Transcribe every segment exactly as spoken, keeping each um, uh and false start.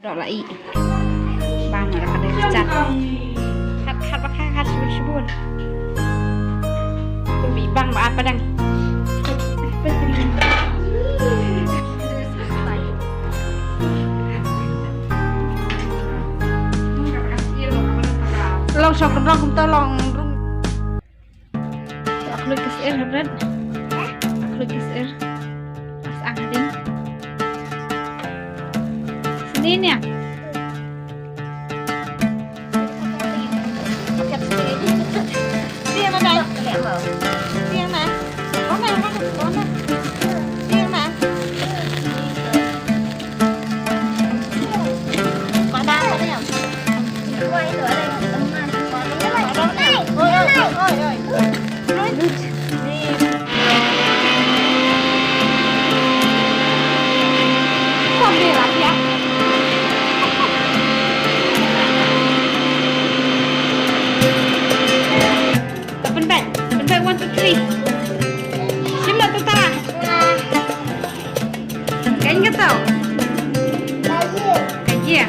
Dok la i. Bang ma ka dei jat. Hat hat ba hat hat shibun shibun. Tu bi bang ba apa dang. Long shong kynrong kumta long rung. Akhluk kisir hybrid. Akhluk kisir. As ang hading. Sini ni. Dia mana? Dia mana? Mana? Mana? Mana? Dia mana? Pynbeit, pynbeit, one, two, three. Shim la tu tara. Kan ka tau. Ka ye.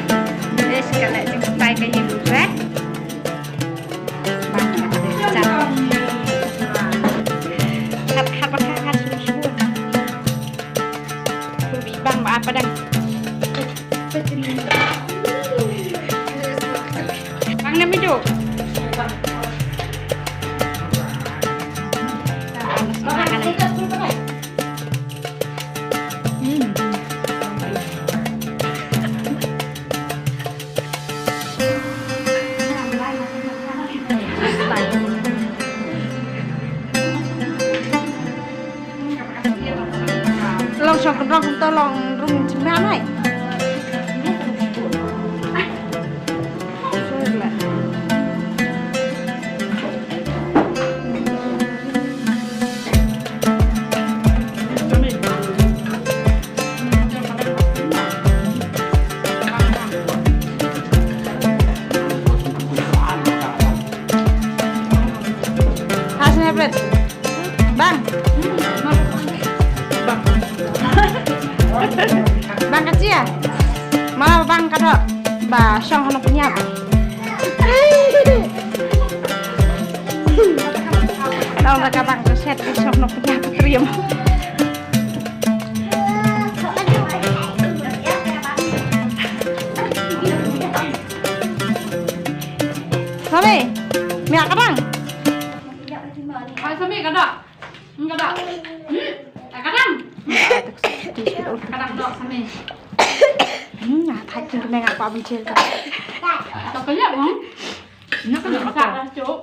Yes, ka la jingstyle ka ye lu re. Bang, bang, bang. Hat, hat, hat, hat, hat, shibun, shibun. Bang, bang, apa dang. Bang na middle. Long shong kynrong kumta long rung jingmut nai. Bang. Bang ka chia. Ma bang ka dok. Ba shong hano pynïap. Tau na ka bang ka set ka shong hano pynïap ka kriam. Sami, mi ka bang. Ai, Sami, ka dok. Hmm, ka dok. Hmm, ka dok. Ka dok dok, Sami. Hmm, nga thait jingkmen nga kwah ban chill. Ka dok ka ïap, hmm? Nga ka dok ka dok.